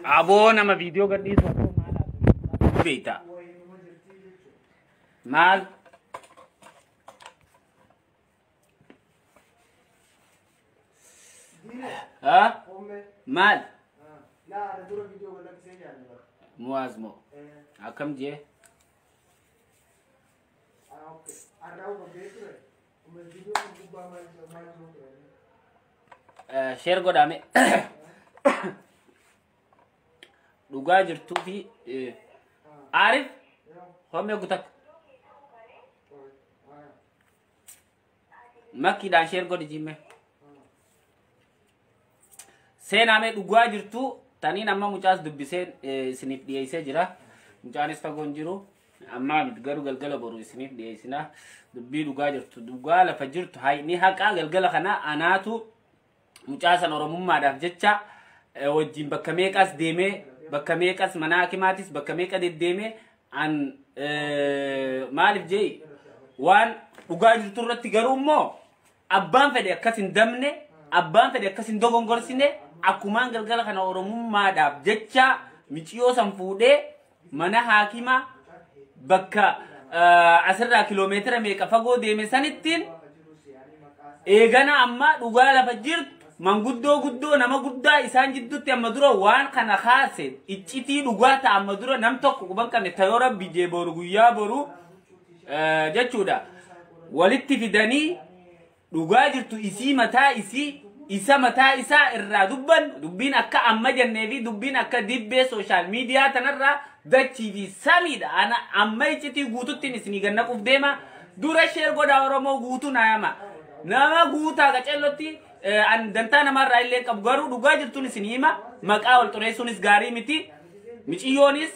Aboo nama viidiyoo gadhiisu aboo maal beekta? Maal? Ha? Maal? Muwaaz moo? Akkam jee? Share godhame. Dhugaa jirtuu fi Arif hoomee gutak makkiidhaan share godhi jimme. Seenaamee dhugaa jirtuu taniin amma mucaas dubbiseen isiniif dhiyeessee jira. Mucaanis fagoo hin jiru. Ammaa miti garuu galgala boru isiniif dhiyeessina. Dubbii dhugaa jirtu dhugaa lafa jirtu ni haqaa galgala kana anaatu mucaa san oromummaadhaaf jecha wajjin bakka meeqas deemee bakka meeqas mana hakimaatis bakka meeqa deddeemee an maaliif jee waan dhugaa jirtu irratti garuu immoo abbaan fedhe akkas hin damne abbaan fedhe akkas hin dogongorsine akkumaan galgala kana oromummaadhaaf jecha miciyoo san fuudhee mana haakimaa bakka asirraa kiloomeetira meeqa fagoo deeme sanittiin eegana amma dhugaa lafa jirtu manguddoo guddoo nama guddaa isaan jidduutti amma dura waan kana kaase iccitii dhugaa ta'a amma dura nam tokko quban qabne tayoo rabbi jee boru guyyaa boru jechuudha walitti fidanii dhugaa jirtu isii mataa isii isa mataa isaa irraa dubban dubbiin akka amma jennee fi dubbiin akka dibbee sooshaal miidiyaa tanarraa dachii fi samiidha. Ana amma iccitii guututtiin isinii gannaquuf deema dura sheer godhaa Oromoo guutuu naayama nama guutaa qacellotti an dantaa namarraa illee qabu garuu dhugaa jirtuun isinii hima maqaa wal xureessuunis gaarii miti. Miciyyoonis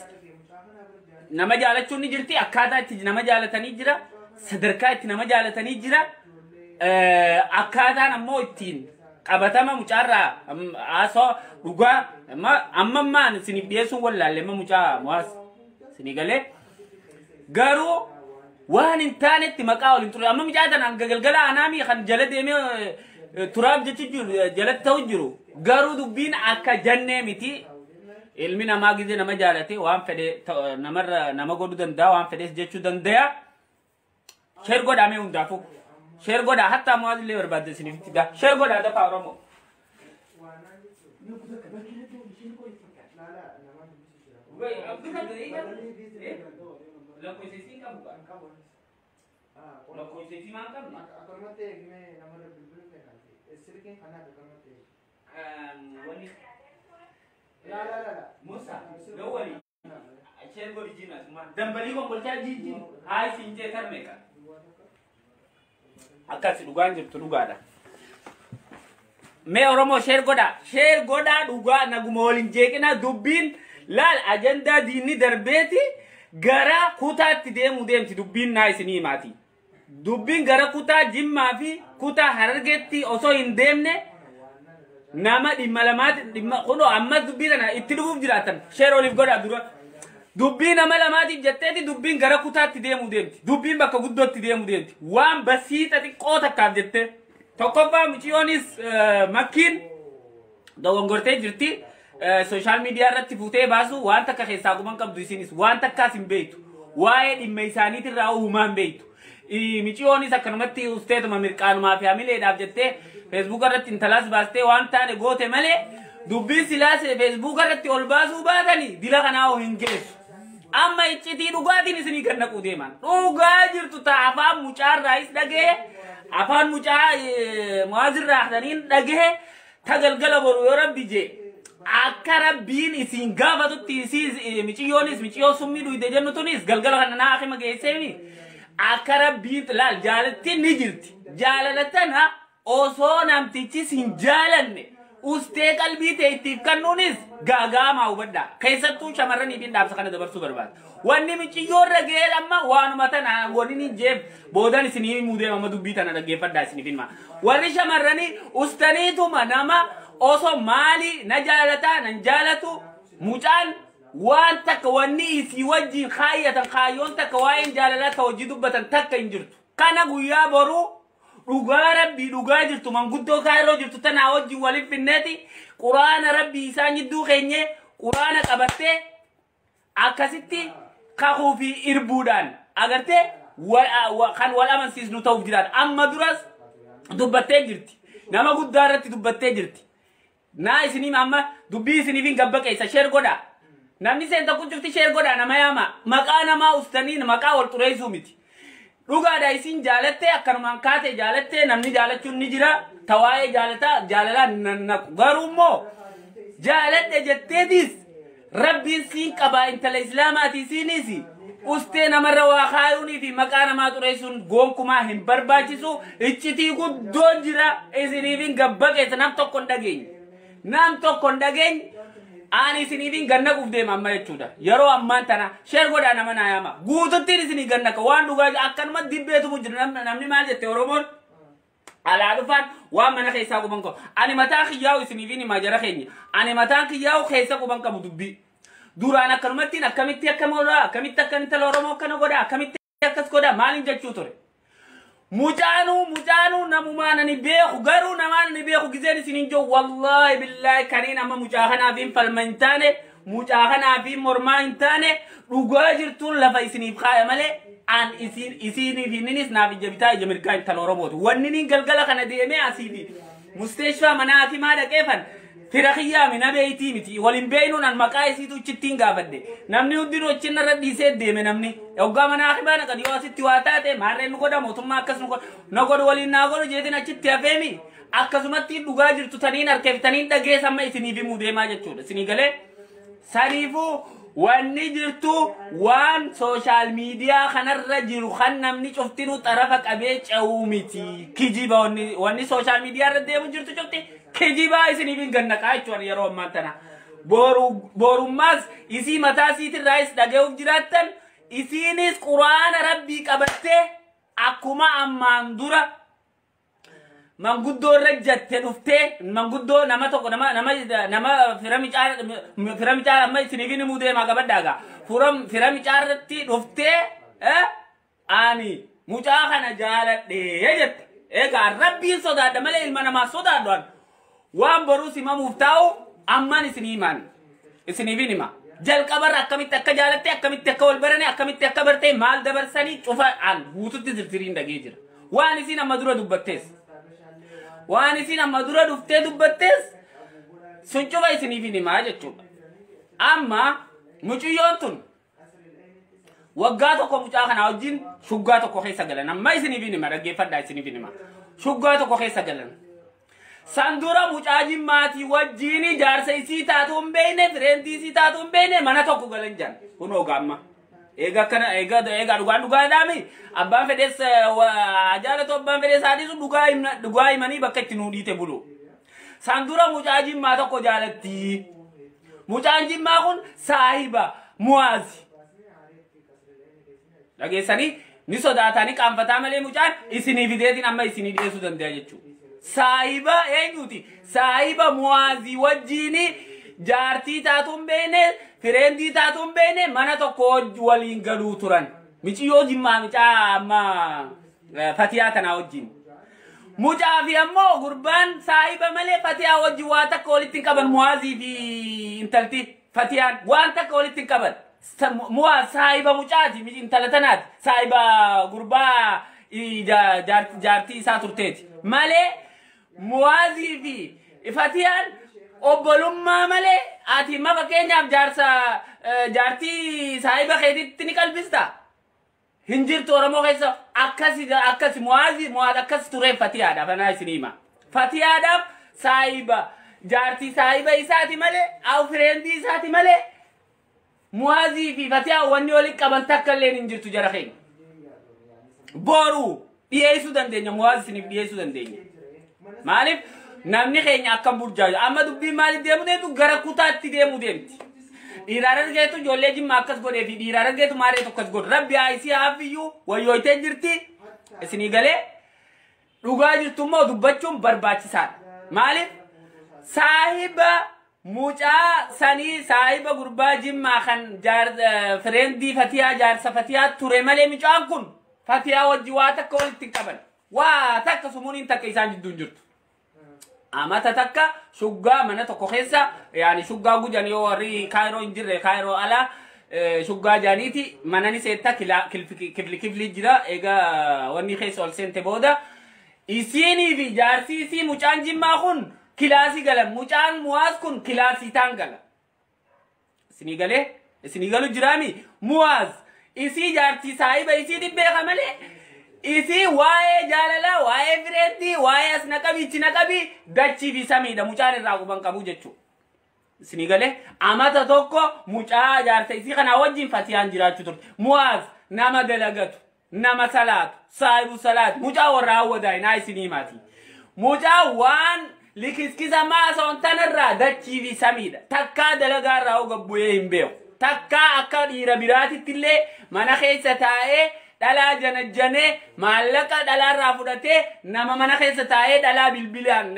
nama jaalachuun ni jirti akkaataa itti nama jaalatanii jira sadarkaa itti nama jaalatanii jira akkaataan ammoo ittiin qabatama mucaarraa haasoo dhugaa amma ammaan isiniif dhiyeessuun wallaalle amma mucaa muwaas isinii galee garuu waan hin taanetti maqaa waliin ture amma mucaa tanaan galgala anaamii kan jala deemee turaaf jechu jiru jalatti ta'u jiru garuu dubbiin akka jannee miti. Ilmi namaa gizee nama jaalate waan fedhe namarra nama godhuu danda'a waan fedhes jechuu danda'a. Sheer godhaa mee hundaafuu sheer godhaa hatta muwaaz illee barbaadde isiniif itti daa sheer godhaa dafaa Oromoo. Musa, share godhi jiina dambalii konkolchaa jiijjiin haa isin jee tarmeeqa. Akkas dhugaan jirtu dhugaadha. Mee Oromoo share godhaa share godhaa dhugaa naguma waliin jeeqina dubbiin laal ajandaa diinni darbeeti gara kutaatti deemuu deemti dubbiin naa isinii himaati. Dubbiin gara kutaa Jimmaa fi kutaa Harargeetti osoo hin deemne nama dhimma lamaati dhimma kunoo amma dubbii tana itti dhufuuf jiraatan share oliif godhaa dura. Dubbii nama lamaatiif jetteeti dubbiin gara kutaatti deemuu deemti. Dubbiin bakka guddootti deemuu deemti. Waan basiixa xiqqoo takkaaf jettee. Tokkoffaa miciyyoonis makkiin dogongortee jirti. Sooshaal miidiyaa irratti fuutee baasu waan takka keessaa quban qabdu isinis waan takkaas hin beektu. Waa'ee dhimma isaaniitirraa uumaan beektu. Miciyyoonis akkanumatti usteetuma mirqaanumaa fi hamileedhaaf jettee feesbuuka irratti intalaas baastee waan taane goote malee dubbiin silaas feesbuuka irratti ol baasuu baatanii dila kanaa hin geessu. Amma iccitii dhugaatiin isinii kan naquu deeman. Dhugaa jirtu ta'a afaan mucaarraayis dhagee afaan mucaa muwaazirraa saniin dhagee ta galgala boru yoo rabbi jee akka rabbiin isin gaafatutti isii miciyyoonis miciyyoo summii dhuyde jennu tunis galgala kana naa akima geesseemi akka rabbiin laal jaalattiin ni jirti. Jaalala tana osoo namtichis hin jaalanne ustee qalbii ta'e ittiif kennuunis gaagaamaa hubadhaa. Keessattuu shamarraniif hin dhaamsa kana dabarsuu barbaada. Wanni miciyyoo irra ga'ee amma waanuma tana wanni hin jeef boodan isinii himuu deema amma dubbii tana dhaggeeffadhaa isiniif hima. Warri shamarranii ustaniituma nama osoo maali na jaalataa nan jaalatu mucaan waan takka wanni isii wajjin kaayyatan kaayyoon takka waa'een jaalalaa ta hojii dubbatan takka hin jirtu. Kana guyyaa boruu dhugaa rabbii dhugaa jirtu manguddoo kaayiroo jirtu tanaa wajjin waliif finneeti quraana rabbii isaan jidduu keenye quraana qabattee akkasitti kakuu fi irbuudhaan agartee kan wal amansiisnu ta'uuf jiraata. Amma duras dubbattee jirti. Nama guddaa irratti dubbattee jirti. Naa isiniif amma dubbii isiniif hin gabbaqeessa share godhaa. Namni seenta kun cufti share godhaa nama yaama. Maqaa namaa ustanii maqaa wal xureessuu miti. Dhugaadha isin jaalattee akkanumaan kaate jaalattee namni jaalachuun ni jira. Tawaa'ee jaalataa jaalalaa nannaqu. Garuu immoo jaaladhe jetteetis rabbiin siin qabaa intala islaamaati isiinis ustee namarra waa kaayuunii fi maqaa namaa xureessuun gonkumaa hin barbaachisu. Iccitii guddoon jira isiniif hin gabbaqeessa nam tokko hin dhageenye. Nam tokko hin dhageenye ani isiniif hin gannaquuf deema amma jechuudha. Yeroo ammaan tana share godhaa nama naa yaama. Guututtiin isinii gannaqa waan dhugaa akkanuma dibbeetu jira namni maal jette Oromoon alaa dhufaan waan mana keessaa quban qabu. Ani mataa kiyyaa'u isiniif hin himaa jara keenya. Ani mataan kiyyaa'u keessa quban qabu dubbii. Duraan akkanumattiin akkamitti akka godhaa akkamitti akka intala Oromoo akkana godhaa akkamitti akkas godhaa maaliin jechuu ture. Mucaanuu namumaan ani beeku garuu namaan ani beeku gizeen isiniin jiru wallaahi billaahi kaniin amma mucaa kanaaf hin falma hin taane mucaa kanaaf hin mormaa hin taane dhugaa jirtuun lafa isiniif kaaya malee an isiniif inninis naaf ija bitaa ija mirgaa intala Oromooti. Wanni niin galgala kana deemee asii fi musteeshfaa mana hakimaa dhaqeefan fira kiyyaa mi na beeytii miti waliin beeynuun an maqaa isiitu achittiin gaafadhe namni hundinuu achin irra dhiisee deeme namni hoggaa mana hakimaa dhaqan yoo asitti waa taate maarreen nu godha mootummaa akkas nu godha na godhu waliin naa godhu jeetiin achitti hafeemi akkasumatti dhugaa jirtu taniin harkeef taniin dhagees amma isiniif himuu deemaa jechuudha isinii galee saniifuu wanni jirtu waan social media kanarra jiru kan namni cuftinuu xarafa qabee ce'uu miti kijiba wanni social media irra deemu jirtu cufti kijibaa isiniif hin gannaqaa jechuudha yeroo ammaa tana. Borummaas isii mataa isiitirraayis dhaga'uuf jiraattan isiinis quraana rabbii qabattee akkuma ammaan dura manguddoo irra jatte dhuftee manguddoo nama tokko nama nama nama fira micaa amma isiniif hin himuu deemaa qabadhaagaa fira micaa irratti dhuftee ani mucaa kana jaaladhee jette. Egaa rabbiin sodaadha malee ilma namaa sodaadhu an. Waan boruu simamuuf taa'u ammaan isinii himaan isiniif hin hima. Jalqabarra akkamitti akka jaalatte akkamitti akka wal barane akkamitti akka bartee maal dabarsanii cufa an guututti zirzirii hin dhagee jira. Waan isin amma dura dubbattees. Waan isin amma dura dhuftee dubbattees sun cufa isiniif hin himaa jechuudha. Amma mucayyoon tun waggaa tokko mucaa kanaa wajjin shuggaa tokko keessa galan. Amma isiniif hin hima dhaggeeffadhaa isiniif hin hima. Shuggaa tokko keessa galan. Sandura mucaa jimmaatii wajjin jaarsa isii taatu hin beekne fireentii isii taatu hin beekne mana tokko galan jiran. Kunoo gaamma. Eega akkana eega eega dhugaan dhugaadhaami abbaan fedhees jaalatu abbaan fedhees haadhisu dhugaa himanii bakka itti nuu dhiite bulu. Sandura mucaa jimmaa tokko jaalatti. Mucaan jimmaa kun saahiba Muwaazi. Dhageessanii ni sodaatanii qaanfataa malee mucaan isinii fideetiin amma isinii dhiyeessuu danda'a jechuudha. Saahiba eenyuti? Saahiba Muwaazii wajjin jaartii taatu hin beekne fireentii taatu hin beekne mana tokko waliin galuu turan. Miciyyoo jimmaa micaa amma Fatiyaa tanaa wajjin. Mucaa fi ammoo gurbaan saahiba malee Fatiyaa wajjin waa takka walitti hin qaban Muwaazii fi intalti Fatiyaan waan takka walitti hin qaban. Muwaaz saahiba mucaati intala tanaati saahiba gurbaa jaartii isaa turteeti malee Muwaazii fi Fatiyaan obbolummaa malee ati ma fakkeenyaaf jaarsa jaartii saahiba keetitti ni qalbista. Hin jirtu Oromoo keessa akkasi akkasi Muwaazii Muwaaz akkas ture Fatiyaadhaaf anaa isin hima. Fatiyaadhaaf saahiba jaartii saahiba isaati malee aw fireentii isaati malee Muwaazii fi Fatiyaa wanni walitti qaban takka illee hin jirtu jara keenya. Boruu dhiyeessuu dandeenya Muwaaz isiniif dhiyeessuu dandeenya. Maaliif namni keenya akkam burjaaju amma dubbiin maaliif deemu deemtu gara kutaatti deemu deemti. Dhiiraa argeetu ijoollee jimmaa akkas godhee fi dhiiraa argeetu maareetu akkas godhu rabbi haa isii haafiyyuu wayyooytee jirti isinii galee dhugaa jirtu immoo dubbachuun barbaachisaadha. Maaliif saahiba mucaa sanii saahiba gurbaa jimmaa kan fireendii Fatiyaa jaarsa Fatiyaa ture malee mucaan kun Fatiyaa wajji waa takka walitti hin qaban. Waa takka sumuuniin takka isaan jidduu hin jirtu. Amata takka shuggaa mana tokko keessa yaani shuggaa gujan yoo warri Kaayiroo hin jirre Kaayiroo ala shuggaa jaaniiti mana ni seetta kifli kifli jira egaa wanni keessa ol seente booda isiinii fi jaarsi isii mucaan Jimmaa kun kilaasii gala mucaan Muwaaz kun kilaasii taan gala. Isinii galee isinii galu jiraami Muwaaz isii jaartii saahiba isii beeka malee isii waa'ee jaalalaa waa'ee fireetti waa'ee as naqabii ichi naqabii dachii fi samiidha mucaan irraa quban qabu jechuudha. Isinii galee amata tokko mucaa jaarsa isii kanaa wajjin Fatiyaan jiraachuu turte. Muwaaz nama dalagatu nama salaatu saahibu salaatu mucaa warra hawwataa naa isinii himaati. Mucaa waan likiskisa maasoon tanarraa dachii fi samiidha. Takkaa dalagaa irraa gabbu'ee hin beeku. Takkaa akka dhiira biraatitti illee mana keessa taa'ee dhalaa janajjanee maallaqa dhalaarraa fudhatee nama mana keessa taa'ee dhalaa bilbilaan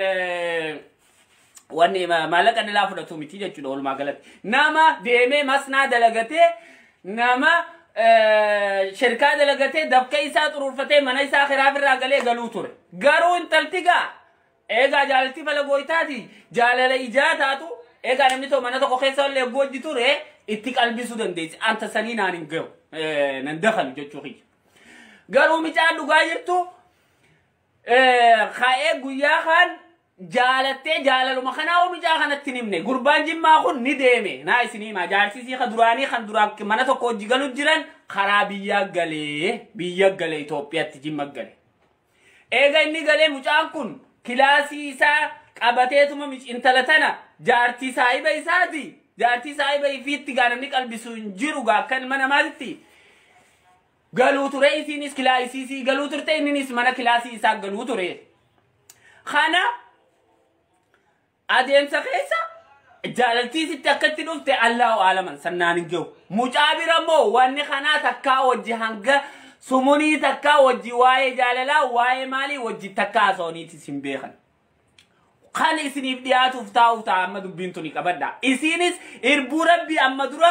wanni maallaqa dhalaa fudhatu miti jechuudha walumaa galatti. Nama deemee masnaa dalagatee nama shirkaa dalagatee dafqa isaa xuruurfatee mana isaa kiraafirraa galee galuu ture. Garuu intalti gaa eegaa jaalalti falagooytaati jaalala ijaa taatu eegaa namni tokko mana tokko keessa illee hojii ture itti qalbisuu dandeessi. Anta sanii naan hin gahu nan dakalu jechuu kiyya. Garuu micaan dhugaa jirtu ka'ee guyyaa kaan jaalattee jaalaluma kanaa micaa kanatti hin himne gurbaan Jimmaa kun ni deeme naa isinii himaa jaarsisii kan duraanii kan duraan mana tokko hojii galu jiran karaa biyya galee Itoophiyaatti Jimma gale. Eega inni galee mucaan kun kilaasii isaa qabateetuma intala tana jaartii saahiba isaati. Jaartii saahiba ifiitti gaa namni qalbisu hin jiru gaa akka ilma namaatitti. Galuu ture isiinis kilaasii isii galuu turte inninis mana kilaasii isaa galuu ture. Kana adeemsa keessa jaalaltii sitti akkatti dhufte Allahu aalaman sannaan hin gahu. Mucaa bira immoo wanni kanaa takkaa wajji hanga sumunii takkaa wajji waa'ee jaalalaa waa'ee maalii wajji takkaa haasa'aniitis hin beekan. Kan isiniif dhiyaatuuf taa'uuf ta'a amma dubbiin tuni qabadha. Isiinis irbuu rabbii amma dura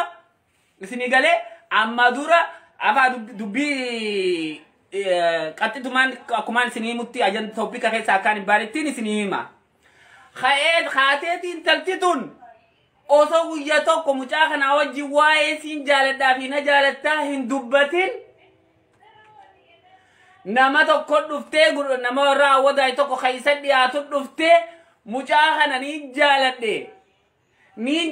isinii galee amma dura afaa dubbii qaxxitumaan akkumaan isinii himutti ajanda toppika keessa akkaan hin baanettiin isinii hima. Ka'ee kaateetiin intalti tun osoo guyyaa tokko mucaa kanaa wajjin waa'ee siin jaaladhaa fi na jaalattaa hin dubbatin nama tokko dhuftee nama warra hawwataa tokko kan isa dhiyaatu dhuftee mucaa kana ni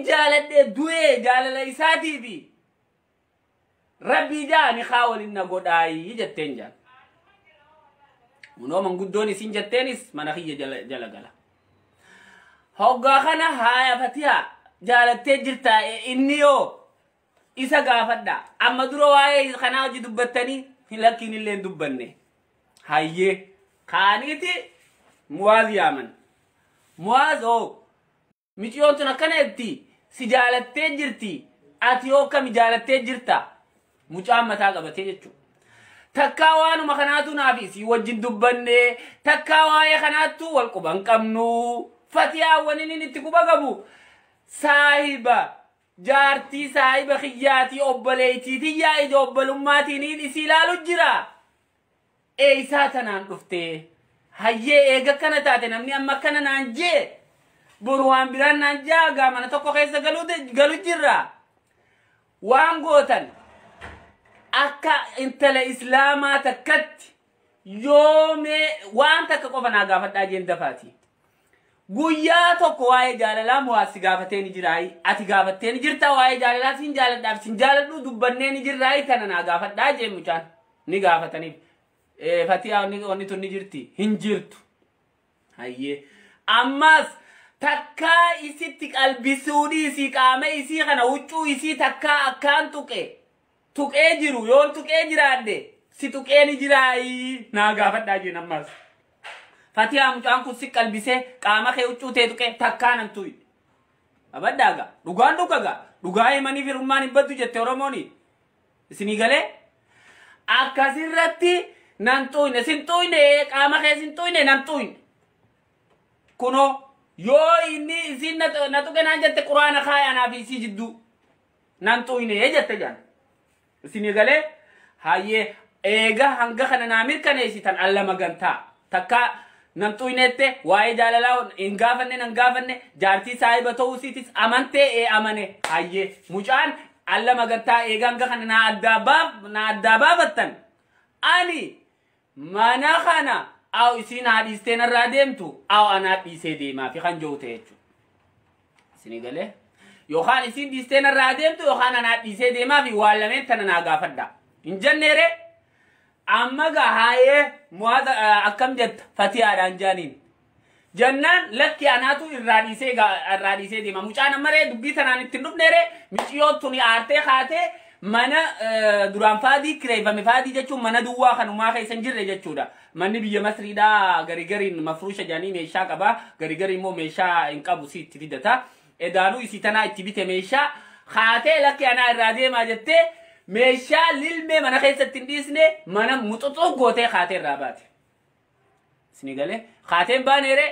jaaladhe du'ee jaalala isaatiifi rabbii jaa ni haa waliin na godhaayii jetteen jaan. Munoo manguddoon isin jetteenis mana kiyya jala gala. Hoggaa kana haaya Fatiyaa jaalattee jirta inni yoo isa gaafadha. Amma dura waa'ee kanaa hojii dubbattanii hin lakkiin illee hin dubbanne. Hayyee kaaniiti Muwaaz yaaman. Muwaaz oo miciyoon tun akkana jetti si jaalattee jirti ati yoo akkami jaalattee jirta mucaan mataa qabatee jechuudha. Takkaa waanuma kanaatu naaf isii wajjin dubbanne takkaa waa'ee kanaattu wal quban qabnu. Fatiyaa wanni inni itti quba qabu saahiba jaartii saahiba kiyyaatii obboleettii tiyyaa ija obbolummaatiin isii ilaalu jira. Eeysaa tanaan dhuftee hayyee eega akkana taate namni amma akkana naan jee boru waan biraan naan jaagaa mana tokko keessa galu jirra. Waan gootan akka intala islaamaa takkatti yoomee waan takka qofa naa gaafadhaa jeen dafaati. Guyyaa tokko waa'ee jaalalaa Muwaaz si gaafatee ni jiraayi. Ati gaafattee ni jirta waa'ee jaalalaa siin jaaladhaaf siin jaaladhu dubbannee ni jirraayi tana naa gaafadhaa jeen mucaan ni gaafataniif. Fatiyaa wanni tun ni jirti hin jirtu. Hayyee ammas takkaa isitti qalbisuu dhiisii qaama isii kana huccuu isii takkaa akkaan tuqee jiru yoon tuqee jiraadhe si tuqee ni jiraayi naa gaafadhaa jeen ammas. Fatiyaa mucaan kun si qalbisee qaama kee huccuu tee tuqee takkaa nan tuyi. Abaddaa gaa dhugaan dhuga gaa dhugaa himanii firummaan hin baddu jette Oromooni. Isinii galee akkasirratti nan tuyne sin tuyne qaama kee sin tuyne nan tuyne. Kunoo yoo inni isin na tuqe naan jette quraana kaaya anaa fi isii jidduu nan tuyne jette jaan. Isinii galee hayyee eega hanga kana naa mirkaneessitan alla magantaa takka Namxuineette waa'ee jaalalaa hin gaafanne nan gaafanne jaartii saahiba ta'uu isiitis amantee ee amane hayyee mucaan alla magantaa eegaan kana na addaa baafattan ani mana kana aw isiin haa dhiistee narraa deemtu aw anaa dhiisee deemaa fi kan jiru ta'e jechuudha. Isinii galee yookaan isiin dhiistee narraa deemtu yookaan anaa dhiisee deemaa fi waan lameen tana naa gaafadha. Hin jenneere amma gaa haayee muwaata akkam jetta fatihaadhaan jaaniin. Jennaan lakki anaatu irraa dhiisee deema. Mucaan ammaree dubbii tanaan ittiin dhufneere miciyoo tuni aartee kaatee mana duraan faadii kireeffame faadii jechuun mana duwwaa kanumaa keessa hin jirre jechuudha. Manni biyya Masriidhaa garigariin mafruusha jedhanii meeshaa qaba. Garigari immoo meeshaa hin qabu si itti fidata. Edaanuu isii tanaa itti bite meeshaa kaatee lakki anaa irraa deemaa jettee meeshaa lilmee mana keessatti hin dhiisne mana muxuxuu gootee kaatee irraa baate. Isinii galee kaateen baaneere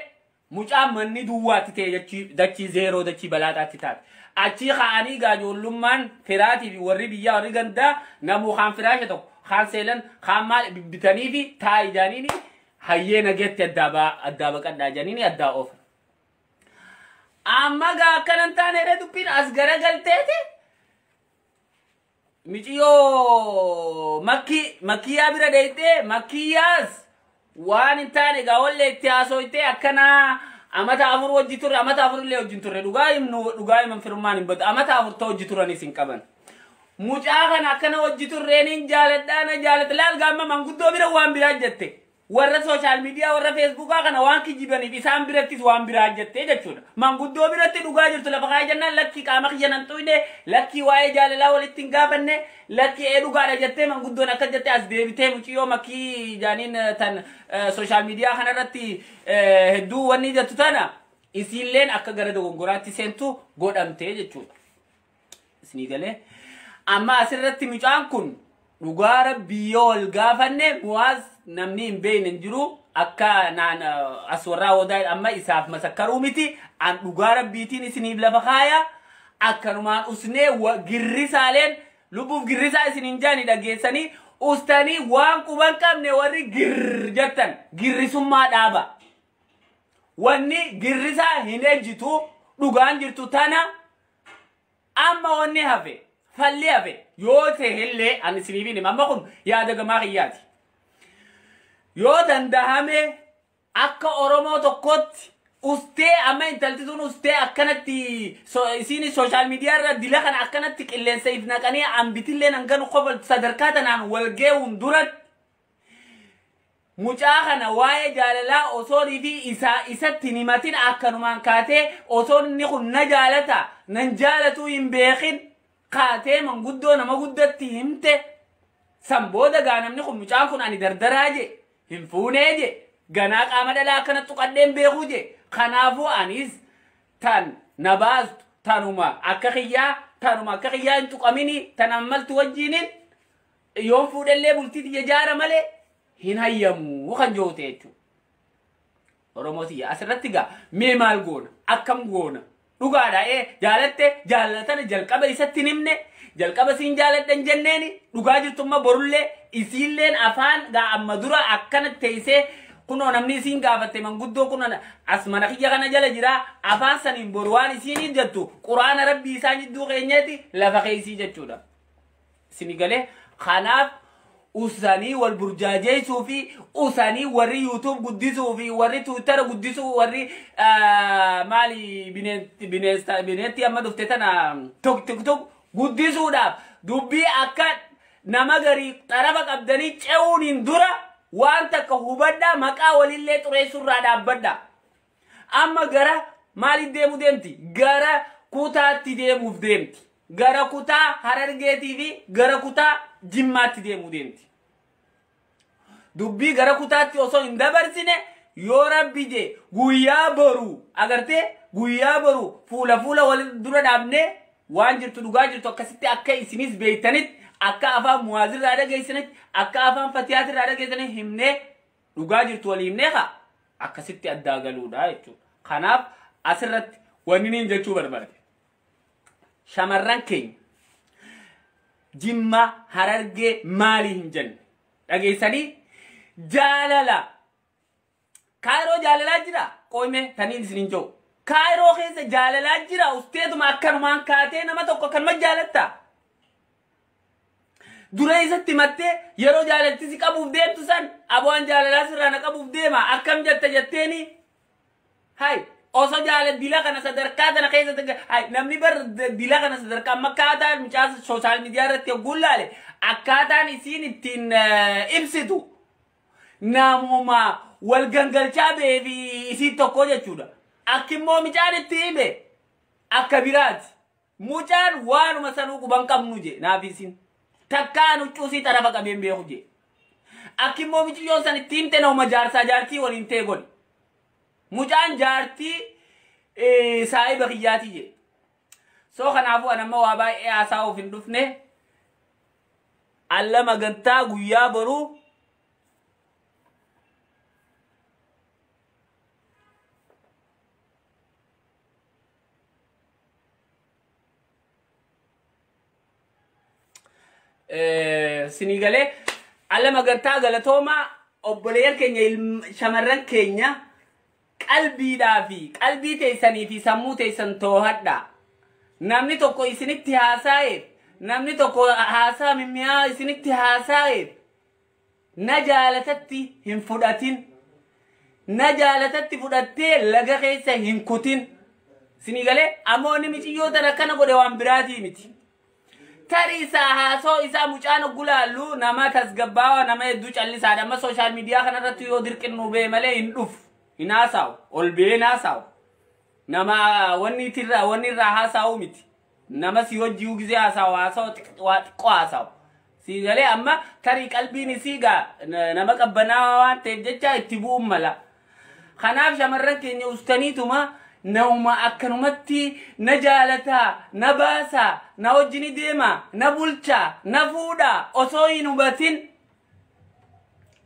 mucaan manni duwwaatti ta'e dachii zeeroo dachii balaaxaatti taate. Achii ka'anii gaajoollummaan firaatii fi warri biyyaa warri gandaa namuu kaan firaasha tokko kaan seelan kaan maal bitanii fi taa'i jaaniini hayyee nageetti addaa baqadhaa jaaniini addaa oofa. Amma gaa akkanan taaneere dubbiin as garagalteeti. Miciyoo makkiyaa bira deeytee makkiyaas waan hin taane gaa wallee itti haasoytee akkanaa amata afur wajji turre amata afur illee wajjin turre dhugaa himnu dhugaa himan firummaan hin badu amata afur ta'u wajji turanis hin qaban. Mucaa kana akkana wajji turreeniin jaaladhaa na jaalata laal gaamma manguddoo bira waan biraa jette warra sooshaal miidiyaa warra feesbuukaa kana waan kijibaniif isaan birattis waan biraa jette jechuudha. Manguddoo biratti dhugaa jirtu lafa kaayee jennaan lakkii qaama kiyya nan xuyne lakkii waa'ee jaalalaa walitti hin gaafanne lakkii ee dhugaadha jettee manguddoon akka jettee as deebitee muciyyoo makkii jaaniin tan sooshaal miidiyaa kanarratti hedduu wanni jettu tana isiilleen akka gara dogongoraatti seentu godhamtee jechuudha. Isinii galee amma asirratti mucaan kun dhugaa rabbii yoo wal gaafanne muwaas namni hin beekne hin jiru akka naan as warraa odaa amma isaaf masakkaruu miti an dhugaa rabbiitiin isiniif lafa kaaya akkanumaan usnee girrisaaleen lubbuuf girrisaa isin hin jaani dhageessanii ustanii waan quban qabne warri girr jettan girrisummaa dhaaba. Wanni girrisaa hin ejjitu dhugaan jirtu tana amma wanni hafe falli hafe yoo ta'ellee ani isiniif hin amma kun yaada gamaa kiyyaati. Yoo dandahame akka Oromoo tokkotti ustee amma intalti sun ustee akkanatti isiin sooshaal miidiyaa irra dila kana akkanatti qilleensa if naqanii ambitillee hanganu qofa sadarkaa tanaan wal geewuun duratti mucaa kana waa'ee jaalalaa osoo fi isatti hin himatin akkanumaan kaatee osoo inni kun na jaalata nan jaalatuu hin beekin kaatee manguddoo nama guddatti himte san booda gaa namni kun mucaan kun ani dardaraa je hin fuunee je ganaa qaama dhalaa akkana tuqadheen beekuu je kanaafuu anis tan na baastu tanuma akka kiyyaa hin tuqamini tan ammaltu wajjiinin yoon fuudhellee bultii tiyya jaara malee hin hayyamuu kan jiru ta'e jechuudha. Oromoo tiyya asirratti gaa mee maal goona akkam goona dhugaadha jaalatte jaalatana jalqaba isatti hin himne jalqaba siin jaaladhan jenneeni dhugaa jirtummaa borullee isiilleen afaan gaa amma dura akkana teessee kunoo namni isiin gaafatte manguddoo kun as mana kiyya kana jala jira afaan saniin boru waan isiin jettu quraana rabbii isaan jidduu keenyeeti lafa keessii jechuudha. Isinii galee kanaaf usanii wal burjaajeessuu fi usanii warri yuutuub guddisuu fi warri tuwitara guddisuu warri maali bineetti amma dhufte tana tok tok tok guddisuudhaaf dubbii akka nama garii xarafa qabdanii ce'uun dura waan takka hubadhaa maqaa walillee xureessurraa dhaabbadhaa. Amma gara maaliif deemu deemti? Gara kutaatti deemuuf deemti. Gara kutaa Harargeetii fi gara kutaa Jimmaatti deemuu deemti. Dubbii gara kutaatti osoo hin dabarsine yoo rabbi jee guyyaa boruu agartee guyyaa boruu fuula fuula wal dura dhaabnee waan jirtu dhugaa jirtu akkasitti akka isinis beektanitti akka afaan muwaazirraa dhageessanitti akka afaan fatiyaatirraa dhageessanitti himnee dhugaa jirtu walii himnee kaa akkasitti addaa galuudha jechuudha. Kanaaf asirratti wanni niin jechuu barbaade. Shamarran keenya Jimma Harargee maalii hin jenne dhageessanii jaalala Kaayiroo jaalalaa jira qoyme taniin isin hin jiru. Kaayiroo keessa jaalalaa jira usteetuma akkanumaan kaatee nama tokko akkanuma jaalatta. Dura isatti mattee yeroo jaalalti si qabuuf deemtu san aboon jaalalaa sirraa na qabuuf deema akkam jetta jetteeni. Hay osoo jaalal dila kana sadarkaa tana keessa hay namni bar dila kana sadarkaa amma akkaataan mucaa social media irratti yogguu laale akkaataan isiin ittiin ibsitu namuma wal gangalchaa ba'ee fi isiin tokko jechuudha. Akki immoo mucaan itti hime akka biraati. Mucaan waanuma sanuu quban qabnu je naaf isin. Takkaan huccuu sii xarafa qabeen beeku je. Akki immoo mucayyoon san itti himte nama jaarsaa jaartii waliin ta'e godhe. Mucaan jaartii saahiba kiyyaatii je. So kanaafuu an amma waa baay'ee haasa'uuf hin dhufne. Alla magantaa guyyaa boruu sinii galee alla magantaa galatoomaa obboleeyyan keenya shamarran keenya qalbiidhaa fi qalbii teessanii fi sammuu teessan too'adha. Namni tokko isinitti haasa'eef namni tokko haasaa mimmi'aa isinitti haasa'eef na jaalatatti hin fudhatin. Na jaalatatti fudhattee laga keessa hin kutin. Sinii galee ammoo inni miciyyoo tana akkana godhe waan biraatii miti. Tarii isaa haasoo isaa mucaan gulaallu nama tasgabbaawaa nama hedduu callisaadha. Amma social media kanarratti yoo dirqinnu bee malee hin dhufu. Hin haasa'u. Ol bee hin haasa'u. Nama wanni itirraa wanni irraa haasa'u miti. Nama si hojii gizee haasa'u haasa'u waa xiqqoo haasa'u. Si galee amma tarii qalbiin isii gaa nama qabbanaawaa waan ta'eef jecha itti bu'uun mala. Kanaaf shamarran keenya ustaniituma nama akkanumatti na jaalataa, na baasaa, na wajjin deema, na bulchaa, na fuudhaa osoo hin hubatin.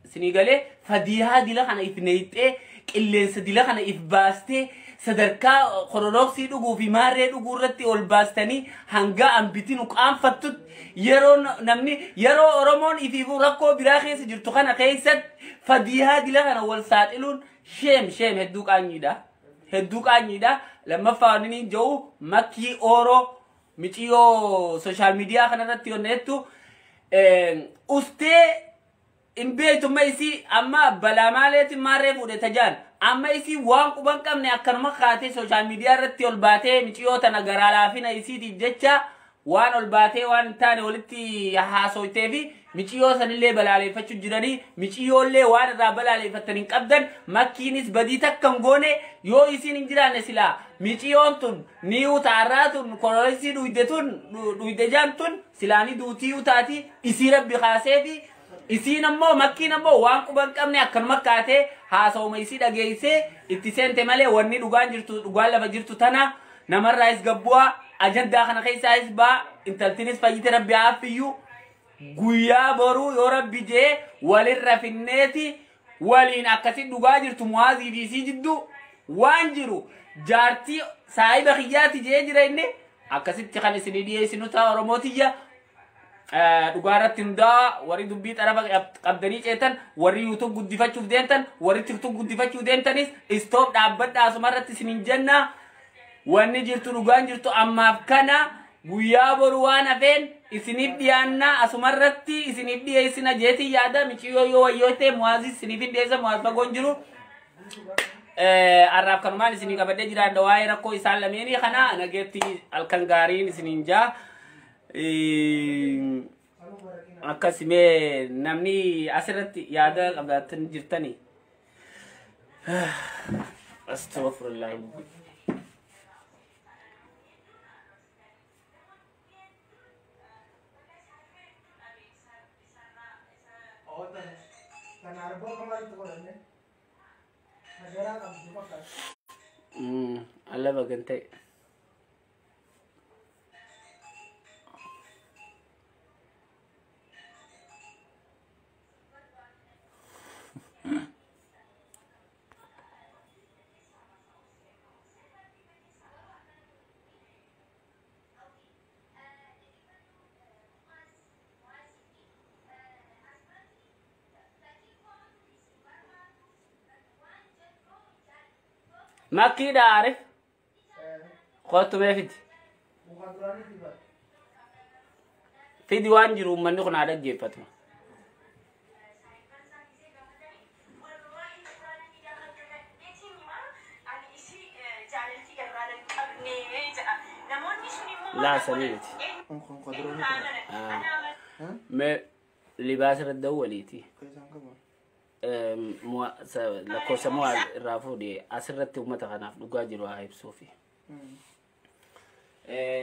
Isinii galee fadiyaa dila kana if neeyxee qilleensa dila kana if baastee sadarkaa kororoksii dhuguu fi maarree dhuguu irratti ol baastanii hanga ambitinu qaanfattutti yeroo namni yeroo Oromoon ifiifuu rakkoo biraa keessa jirtu kana keessatti fadiyaa dila kana wal saaxiluun sheem sheem hedduu qaanyiidha. Hedduu qaanyiidha. Lammaffaa wanni inni jiru makkii ooroo miciyoo social media kanarratti yonneettu ustee hin beektumma isii amma balaa maaleetiin maarree fuudhe tajaan amma isii waan quban qabne akkanuma kaatee social media irratti ol baatee miciyoo tana garaa laafina isiitiif jecha waan ol baatee waan hin taane walitti haasoytee fi miciyoo sanillee balaaleeffachuu jiranii miciyoollee waan irraa balaaleeffatan hin qabdan makkiinis badii takka hin goone yoo isiin hin jiraanne silaa miciyoon tun niiwu taarraa tun kororisii dhuyde tun dhuyde jaan tun silaanii duutiyyuu taati isii rabbi kaasee fi isiin ammoo makkiin ammoo waan quban qabne akkanuma kaatee haasawuma isii dhageessee itti seente malee wanni dhugaan jirtu dhugaan lafa jirtu tana namarraayis gabbu'aa ajandaa kana keessaayis baa intaltinis fayyite rabbi haaffiyyuu guyyaa boruu yoo rabbi jee walirra finneeti waliin akkasi dhugaa jirtu muwaazii fi isii jidduu waan jiru jaartii saahiba kiyyaati jee jira inni akkasitti kan isinii dhiyeessinu ta'a Oromootiyya. Dhugaa irratti hundaa warri dubbii xarafa qabdanii ceetan warri YouTube guddifachuuf deemtan warri TikTok guddifachuuf deemtanis stop dhaabbadhaa asuma irratti isiniin jenna. Wanni jirtu dhugaan jirtu ammaaf kana guyyaa boru waan hafeen isiniif dhiyaannaa asuma irratti isiniif dhiyeessina jeetii yaada miciyyoo yoo wayyoo ta'e muwaazii isiniif hin dhiyeessa muwaaz fagoon jiru. Arraaf kanumaan isinii qabadhee jiraadha waa'ee rakkoo isaan lameenii kana nageetti halkan gaariin isiniin jaa. Akkasimee namni asirratti yaada qabaatan jirtanii. Astaghfirullah. Alla bagantay. Makkiidha Arif. Kottu mee fidi. Fidi waan jiru uummanni kun haa dhaggeeffatu. Laa sanii miti. Mee libaas irra dawwaliiti. Lakkoofsa mo'aa irraa fuudhee asirratti uummata kanaaf dhugaa jiru haa ibsuufi.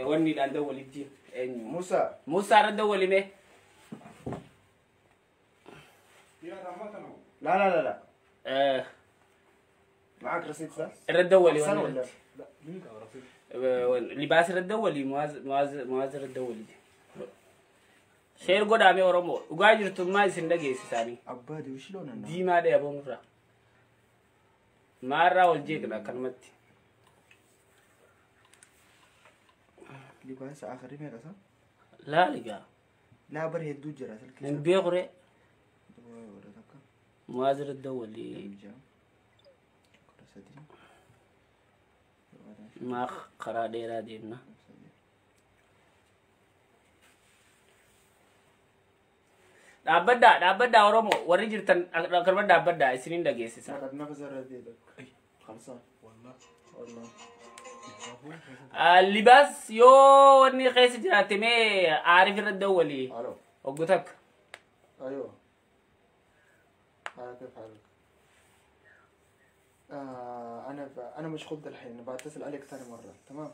Wanni dhaan dawwalitti eenyu? Musa. Musaa irra dawwali mee? لا لا لا لا. معك رصيد صح؟ Irra dawwali خلصان wanni ولا؟ irratti. Libaas irra dawwali Muwaaz irra dawwali. Share godhaame Oromoo dhugaa jirtummaa isin dhageessisaanii. عبادي وش لون النار؟ Diimaa dhee aboonurraa. Maarraa wal jeeqna akkanumatti. لباس اخر ميرا صح؟ Laali gaa. لا بر هدو جرا سلكي. Hin beeku ree. Muwaaz irra dawwali. Maa karaa dheeraa deemna. Dhaabbaddaa dhaabbaddaa Oromoo warri jirtan akkanuma dhaabbaddaa isiniin dhageessisa. لقد نفذ رديدك خلصان والله والله. Libaas yoo wanni keessa jiraate mee Aarif irra dawwali. الو. Oggu takka. ايوه كيف حالك؟ انا مشغول الحين، بتصل عليك ثاني مره، تمام؟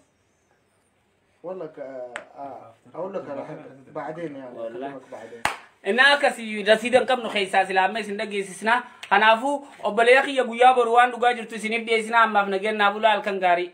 والله ك... آه اقول لك على حاجه بعدين يعني. والله. اكلمك بعدين. Innaa akkasii rasiida hin qabnu keessaa silaa amma isin dhageessisna. Kanaafuu obboleeyya kiyya guyyaa boru waan dhugaa jirtu isiniif dhiyeessina ammaaf nageenyaa bulaa halkan gaarii.